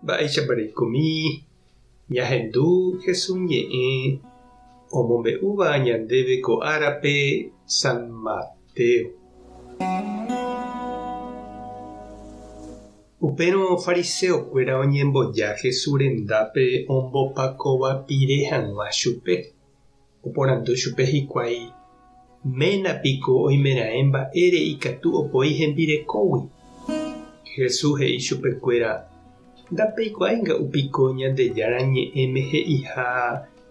Mba'éichapa reikomi ñahendu Jesús ñe'ẽ omombe'úva ñandéve ko árape San Mateo. Upérõ fariseokuéra oñemboja Jesús rendápe ombopakovapire hag̃ua chupe. Oporandu chupe hikuái, Ména piko oimeraẽ mba'ére ikatu opoi hembirekógui? Jesús he'i chupekuéra, Ndapeikuaái nga'u piko Ñandejára Ñe'ẽme he'iha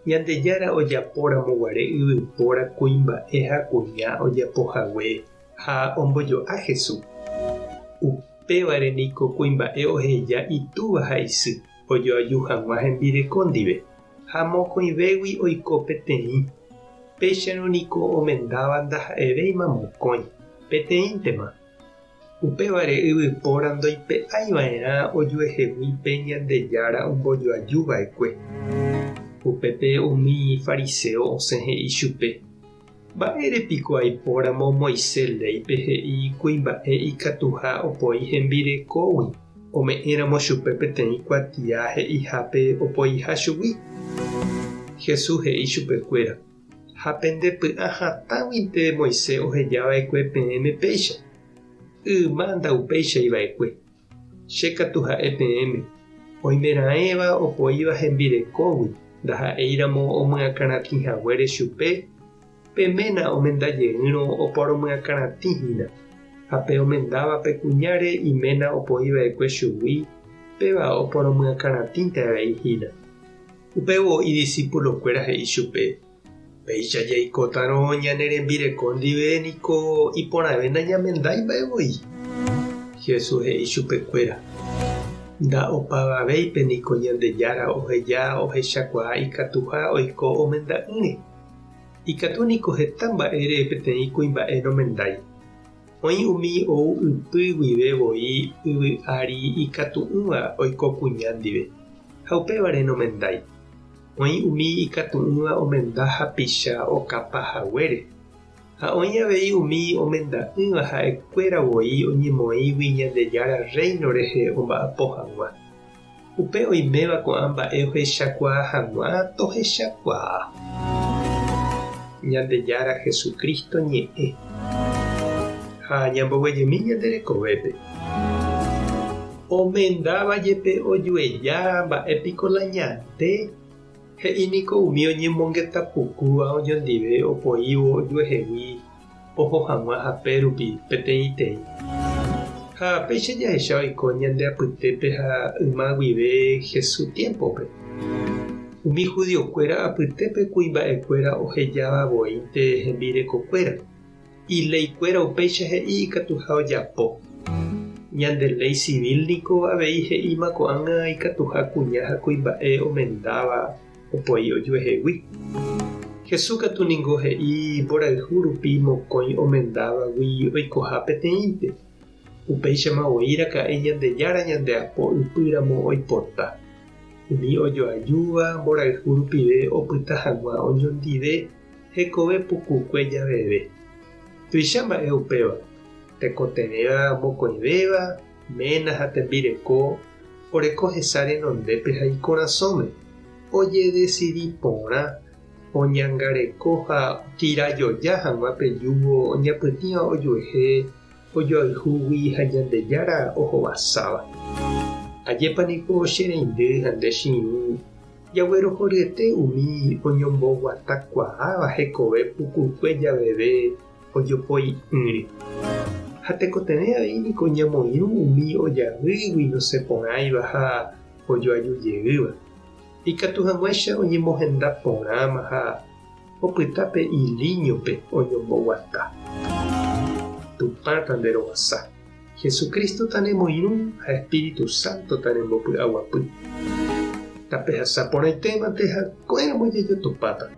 Ñandejára ojapo ramo guare yvypóra kuimba'e ha kuña ojapo hague ha ombojo'a Jesús. Upévare niko kuimba'e oheja itúva ha isy ojoaju hag̃ua hembireko ndive. Ha mokõivégui oiko peteĩ. Péicharõ niko omendáva ndaha'evéima mokõi, peteĩntema. Upévare yvypóra ndoipe'ái va'erã ojuehegui pe Ñandejára ombojoaju va'ekue. Upépe umi fariséo osẽ he'i chupe, Mba'ére piko aipóramo Moisés léipe he'i kuimba'e ikatuha opoi hembirekógui ome'ẽramo chupe peteĩ kuatia he'ihápe opoiha chugui? Jesús he'i chupekuéra, Ha pende py'a hatãguinte Moisés oheja va'ekue peẽme péicha. Yma ndaupéichai va'ekue. Che katu ha'e peẽme, oimeraẽva opoíva hembirekógui ndaha'éiramo omyakãratĩ haguére chupe, pe ména omenda jeýrõ oporomyakãratĩ hína, ha pe omendáva pe kuñáre iména opoi va'ekue chugui, péva oporomyakãratĩnte avei hína. Upévo idisipulokuéra he'i chupe, Péicha jaikótarõ ñane rembireko ndive niko iporãve nañamendái mba'e voi. Jesús he'i chupekuéra, Nda'opavavéipe niko Ñandejára oheja ohechakuaa ikatuha oiko omenda'ỹre. Ikatu niko heta mba'ére peteĩ kuimba'e nomendái. Oĩ umi ou ypy guive voi yvy ári ikatu'ỹva oiko kuña ndive, ha upévare nomendái. Oĩ umi ikatu'ỹva omenda hapicha okapa haguére, ha oĩ avei umi omenda'ỹva ha'ekuéra voi oñemoĩgui Ñandejára Rréino rehe omba'apo hag̃ua. Upe oiméva ko'ã mba'e ohechakuaa hag̃ua tohechakuaa. Ñandejára Jesucristo ñe'ẽ. Ha ñamboguejymi ñande rekovépe. Omendáva jepe ojueja mba'e piko la ñande, he'i niko umi oñemongeta pukúva oñondive opoívo ojuehegui oho hag̃ua hape rupi peteĩteĩ. Ha péicha jahecha oiko ñande apytépe ha yma guive Jesús tiémpope. Umi judiokuéra apytépe kuimba'ekuéra ohejáva voínte hembirekokuéra. Ileikuéra upéicha he'i ikatuha ojapo. Ñande léi civil niko avei he'íma ko'ág̃a ikatuha kuña ha kuimba'e omendáva opoi ojuehegui. Jesús katu ningo he'i mborayhu rupi mokõi omendávagui oikoha peteĩnte. Upéichama voi raka'e Ñandejára ñandeapo ypýramo oipota. Umi ojoajúva mborayhu rupive opyta hag̃ua oñondive hekove pukukue javeve. Tuicha mba'e upéva, tekotevẽva mokõivéva, ména ha tembireko, oreko hesa renondépe ha ikorasõme, ojedesidi porã, oñangareko ha otira joja hag̃ua pe júgo oñapytĩva ojuehe ojoayhúgui ha Ñandejára ohovasáva. Ajépa niko che reindy ha nde che irũ Jaguerohoryete umi oñomboguatakuaáva hekove pukukue javeve ojopoi'ỹre. Ha tekotevẽ avei niko ñamoirũ umi ojavýgui nosẽporãiva ha ojoajujeýva, ikatu hag̃uáicha oñemohenda porãma ha opyta pe ilíñope oñomboguata. Tupã tanderovasa. Jesucristo tanemoirũ ha Espíritu Santo tanembopy'aguapy. Tapehasa porãitémante ha ko'ẽramo jajotopáta.